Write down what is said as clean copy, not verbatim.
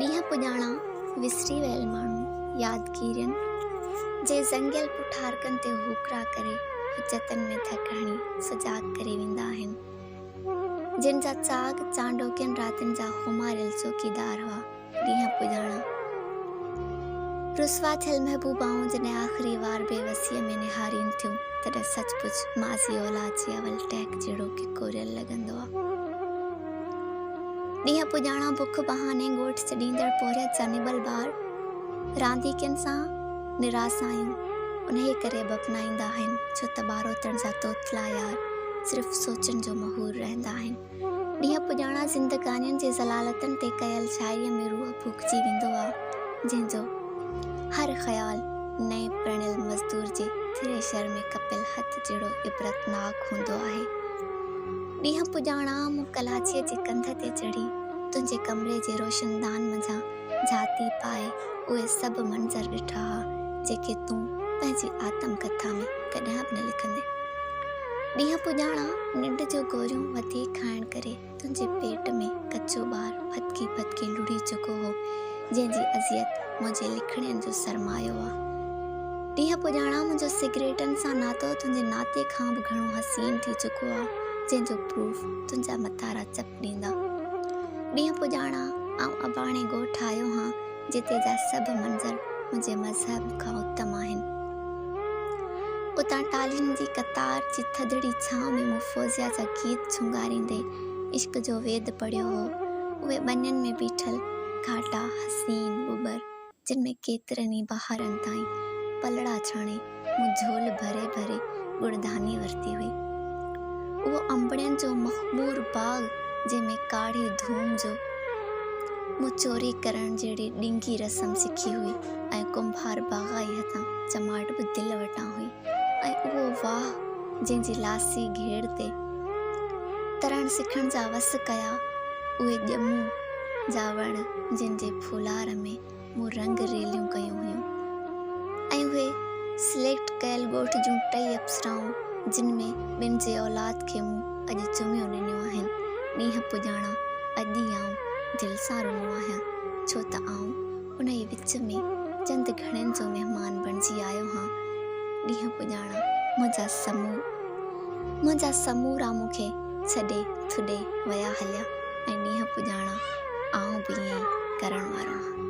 ڏينهن پڄاڻان وسري ويل ماڻهو يادگيرين جي زنگيل پٺارڪن تي هوڪرا ڪري حجتن ۾ ڌڪ هڻي سجاڳ ڪري ويندا آهن. جن جا چاڳ چانڊوڪين راتين جا خماريل چوڪيدار هئا. ڏينهن پڄاڻان رسوا ٿيل محبوبائون جڏهن آخري وار بي وسيء ۾ نهارين ٿيون، تڏهن سچ پچ ماضي اولاد جي اول ٽهڪ جهڙو ڪڪوريل لڳندو آ. ڏينهن پڄاڻان بک بهاني ڳوٺ ڇڏيندڙ پورهيت جا نٻل ٻار رانديڪين سان نراسايون انهيء ڪري به اپنائيندا آهن، ڇو ته ٻاروتڻ جا توتلا يار صرف سوچن جو مهور رهندا آهن. ڏينهن پڄاڻان زندگانين جي ذلالتن تي ڪيل شاعريء ۾ روح ڦوڪجي ويندو آ، جنهن جو هر خيال نئين پرڻيل مزدور جي ٿريشر ۾ ڪپيل هٿ جهڙو عبرتناڪ هوندو آهي. ڏينهن پڄاڻان مون ڪلاچيء جي ڪنڌ تي چڙهي تنهنجي ڪمري جي روشندان منجهان جهاتي پائي اهي سڀ منظر ڏٺا ها، جيڪي تون پنهنجي آتم ڪٿا ۾ ڪڏهن به نه لکندين. ڏينهن پڄاڻان ننڊ جون گوريون وڌيڪ کائڻ ڪري تنهنجي پيٽ ۾ ڪچو ٻار ڦٿڪي ڦٿڪي لڙهي چڪو هو، جنهن جي اذيت منهنجي لکڻين جو سرمايو آ. ڏينهن پڄاڻان منهنجو سگريٽن سان ناتو تنهنجي ناتي کان به گهڻو حسين ٿي چڪو آ، جنهن جو پروف تنهنجا متارا چپ ڏيندا. ڏينهن پڄاڻان آئون اباڻي ڳوٺ آيو هان، جتي جا سڀ منظر منهنجي مذهب کان اتم آهن. اتان ٽالهين جي قطار جي ٿڌڙي ڇانو ۾ مون فوزيا جا گيت جهونگاريندي عشق جو ويد پڙهيو هو. اهي ٻنين ۾ بيٺل گهاٽا حسين ٻٻر، جن ۾ ڪيترن ئي بهارن تائين پلڙا ڇاڻي مون جهول ڀري ڀري ڳڙڌاني ورتي هئي. اهو انبڙين جو مخمور باغ جنهن ۾ ڪاڙهي ڌوم جو مون چوري ڪرڻ جهڙي ڏنگي رسم سکي هئي ۽ ڪنڀار باغائي هٿان چماٽ به دل وٽان هئي ۽ اهو واهه جنهن جي لاسي گهيڙ تي ترڻ سکڻ جا وس ڪيا، اهي ڄمون جا وڻ جن جي ڦولار ۾ مون رنگ ريليون ڪيون هيون ۽ اهي سليڪٽ ڪيل ڳوٺ جون ٽئي اپسرائون جن ۾ ٻن جي اولاد کي مون اڄ چميون ڏنيون آهن. ڏينهن پڄاڻان اڄ ئي آئون دل سان رنو آهيان، ڇو ته آئون انهيء وچ ۾ چند گهڙين جو مهمان بڻجي آيو هان. ڏينهن پڄاڻان منهنجا منهنجا سمورا مون کي ڇڏي ٿڏي ويا هليا ۽ ڏينهن پڄاڻان آئون به ائين ئي ڪرڻ وارو آهيان.